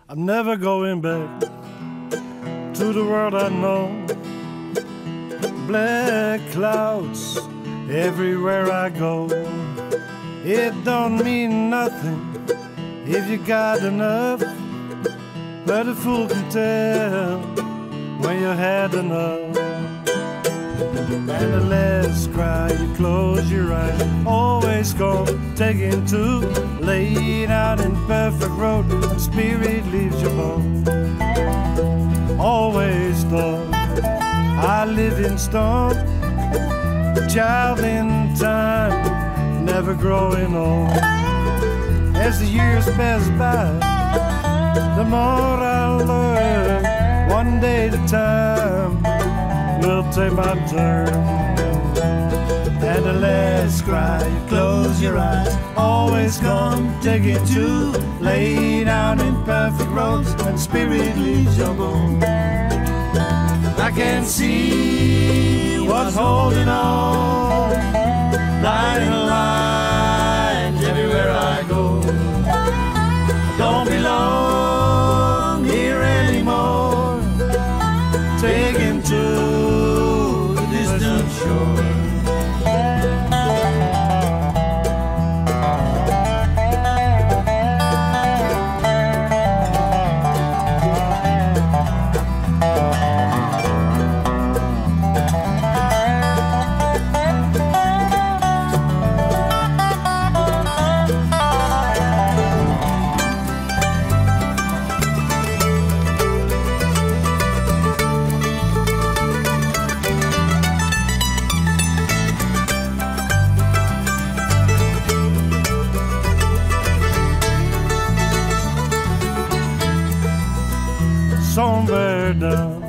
I'm never going back to the world I know. Black clouds everywhere I go. It don't mean nothing if you got enough, but a fool can tell when you had enough. And the last cry, you close your eyes, always come taking to laid out in perfect road, and spirit leaves your bone. Always thought I live in stone, child in time, never growing old. As the years pass by, the more I learn. One day at a time will take my turn. And the last cry, you close your eyes, always come take it to lay down in perfect roads and spirit leaves your bone. I can see what's holding on, blinding lines everywhere I go. I don't belong here anymore, taken to the distant shore. Somewhere down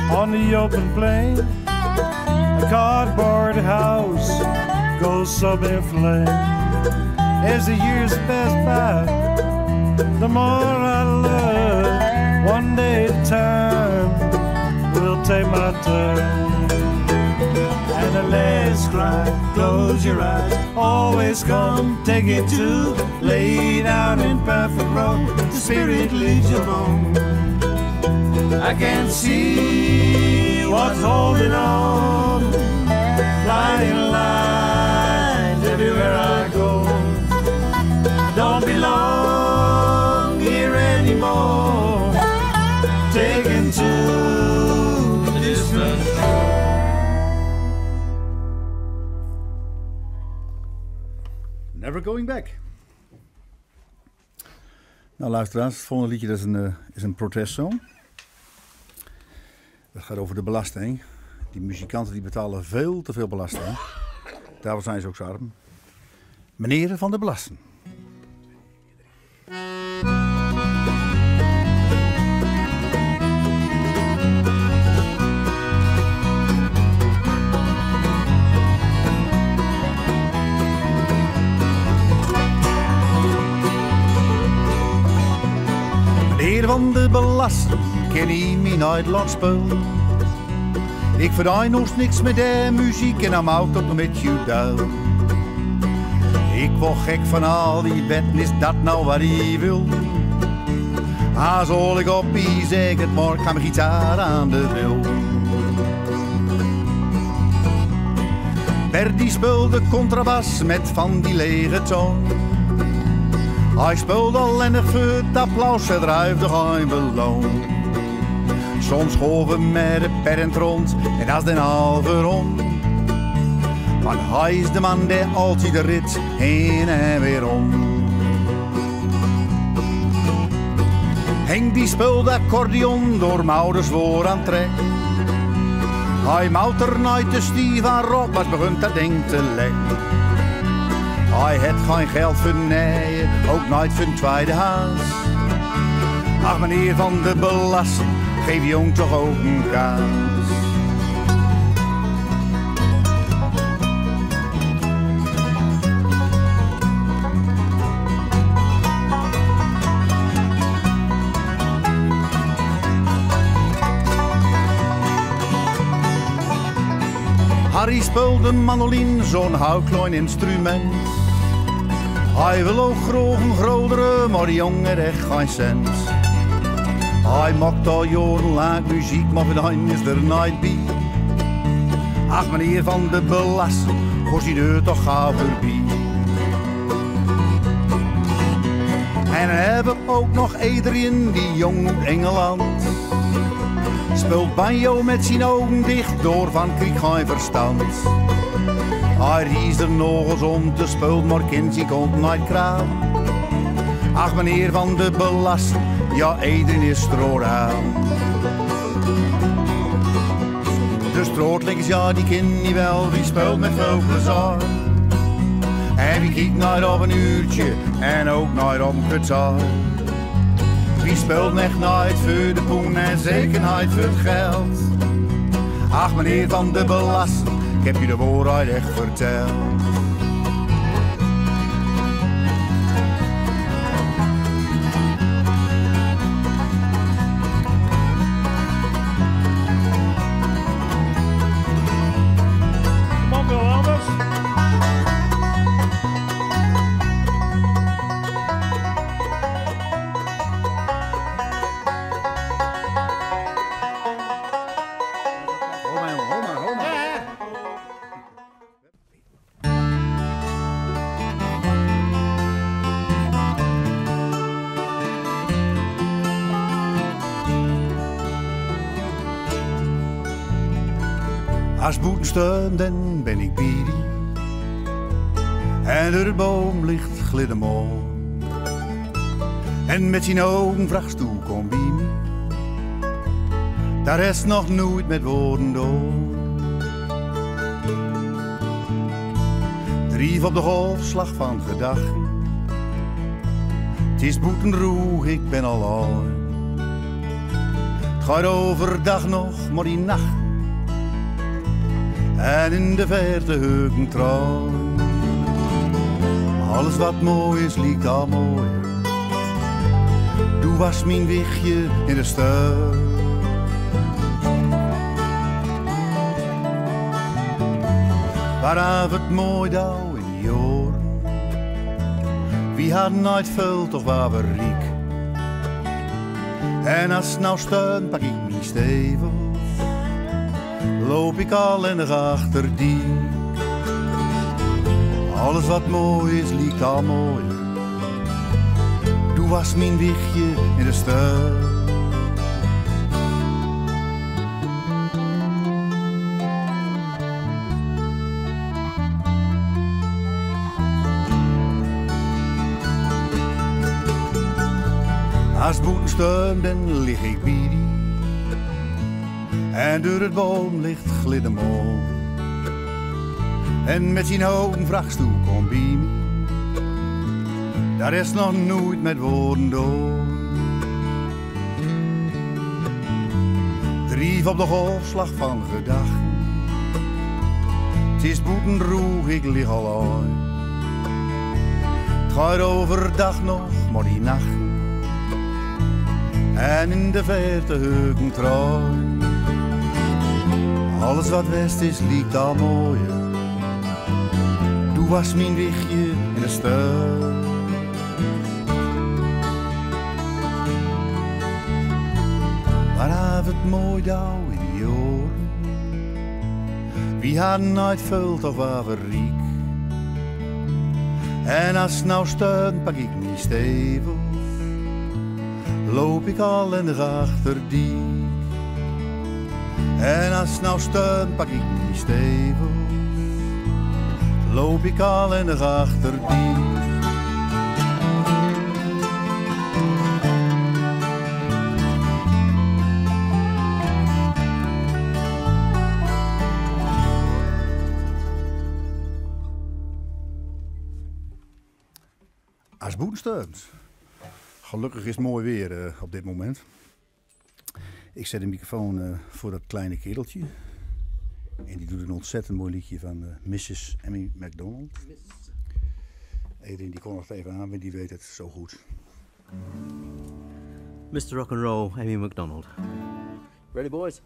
on the open plain, a cardboard house goes up in flame. As the years pass by, the more I learn. One day at a time will take my turn. And the last cry, close your eyes, always come, take it to lay down in perfect road, the spirit leaves your bone. I can see what's holding on, flying lines everywhere I go. Don't belong here anymore, taken to the distant shore. Never going back. Nou luisteraars, het volgende liedje dat is een protestsong. Dat gaat over de belasting. Die muzikanten die betalen veel te veel belasting. Daarom zijn ze ook zo arm. Meneer van de Belasting. Meneer van de Belasting, ken hij mij nooit laat spelen. Ik verdien nog niks met de muziek en dan mouwt ook nog met je duil. Ik word gek van al die wetten, is dat nou wat hij wil? Ah, zal ik op ie zeg het maar, ik ga mijn gitaar aan de wil. Bertie speelde contrabas met van die lege toon. Hij speelde alleen nog voor het applaus, verder heeft hij geen beloon. Soms schoven met de perrent rond en dat is den halve rond. Want hij is de man die altijd de rit heen en weer om. Henk die speelde accordeon door Maurits voor aan trek. Hij mouwt er nooit de stief aan Rob, maar begint dat ding te lek. Hij het geen geld voor nee, ook nooit voor een tweede huis. Ach meneer van de Belasting, geef jong toch ook een kans. Harry speelde mandoline, zo'n houtklijn instrument. Hij wil ook graag een grotere, maar die jongen heeft geen cent. Hy maakt al jarenlang muziek, maar van is er nooit bij. Ach meneer van de belasting, gooi die deur toch gauw voorbij. En dan hebben we ook nog Adrian, die jong uit Engeland. Speelt banjo met zijn ogen dicht, door van kriek geen verstand. Hij ries er nog eens om te spelen, maar kind zijn komt nooit kraan. Ach meneer van de belasting, ja Adrian is er aan. De strootlinkers, ja die ken niet wel, wie speelt met veel plezier. En wie kijkt naar op een uurtje en ook naar op een kwartier. Wie speelt echt nooit voor de poen en zeker nooit voor het geld. Ach meneer van de belasting, ik heb je de waarheid echt verteld. Kom op, Bill Anders. Ho maar, jongen, ho maar, ho maar. Als boeten steun, dan ben ik bij die. En door de boom ligt gliddermoon. En met zijn ogen vraagt toe, kom bij me. Daar is nog nooit met woorden door. Drijf op de golfslag van gedachten. Het is boetenroeg, ik ben al oud. Het gaat overdag nog, maar die nacht. En in de verte heuk een traan. Alles wat mooi is, lijkt al mooi. Doe was mijn wichtje in de steun. Waar het mooi dauw in die oren. Wie had nooit veel, toch waar we riek. En als het nou steun, pak ik mijn stevels. Loop ik al en achter die. Alles wat mooi is, lijkt al mooi. Doe was mijn wichtje in de steun. Als het boeten steun, dan lig ik bij die. En door het boom ligt gliddermoon. En met zijn ogen vraagt toe, kom bij me. Daar is nog nooit met woorden door. Drijf op de golfslag van gedachten. Het is boetenroeg, ik lig al uit. Het gaat overdag nog, maar die nacht. En in de verte heuk een traan. Alles wat west is, lijkt al mooier. Doe was mijn wichtje in de steun. Waar het mooi dauw in die oren. Wie had nooit veel, toch waar we riek. En als het nou steun, pak ik mijn stevels. Loop ik al en achter die. En als het nou steun, pak ik mijn stevels. Loop ik al en achter die. Als boensteunt. Gelukkig is het mooi weer op dit moment. Ik zet de microfoon voor dat kleine kereltje. En die doet een ontzettend mooi liedje van Mrs. Amy McDonald. Adrian die kondigt even aan, want die weet het zo goed. Mr. Rock'n'Roll, Amy McDonald. Ready, boys?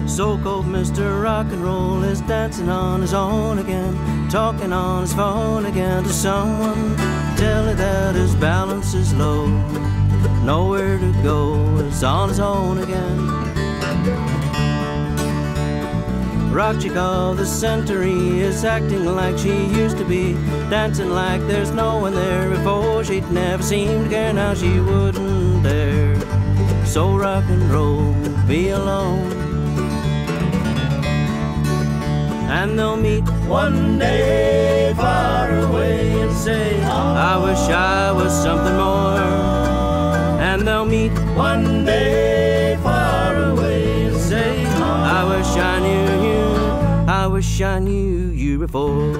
So-called Mr. Rock and Roll is dancing on his own again, talking on his phone again to someone. Tell her that his balance is low, nowhere to go, is on his own again. Rock chick of the century is acting like she used to be, dancing like there's no one there before. She'd never seemed to care, now she wouldn't dare. So rock and roll, be alone. And they'll meet one day far away and say, I wish I was something more. And they'll meet one day far away and say, I wish I knew you, I wish I knew you before.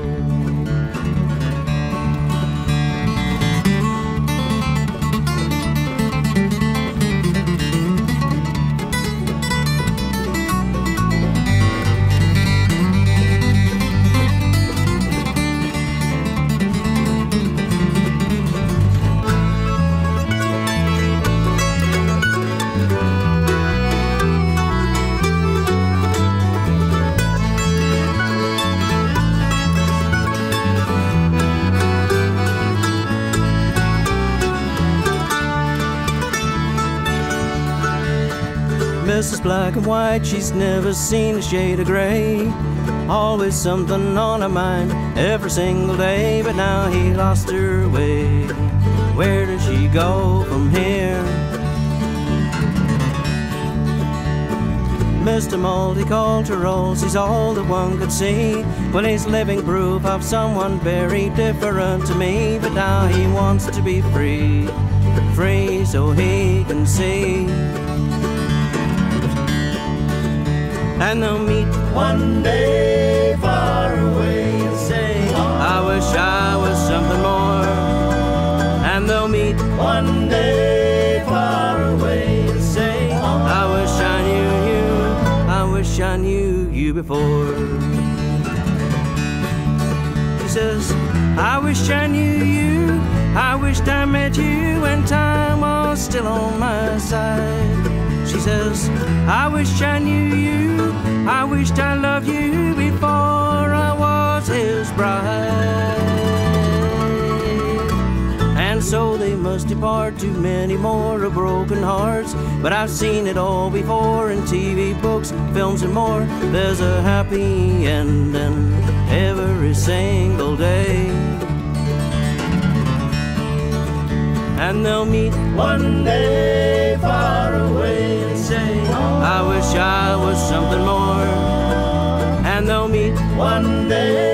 Mrs. Black and White, she's never seen a shade of gray. Always something on her mind every single day. But now he lost her way. Where does she go from here? Mr. Multicultural, he's all that one could see. Well, he's living proof of someone very different to me. But now he wants to be free, free so he can see. And they'll meet one day far away and say, I wish I was something more. And they'll meet one day far away and say, I wish I knew you, I wish I knew you before. She says, I wish I knew you, I wished I met you when time was still on my side. She says, I wish I knew you, I wished I loved you before I was his bride. And so they must depart to many more of broken hearts. But I've seen it all before in TV, books, films and more. There's a happy ending every single day. And they'll meet one day far away and say, I wish I was something more. And they'll meet one day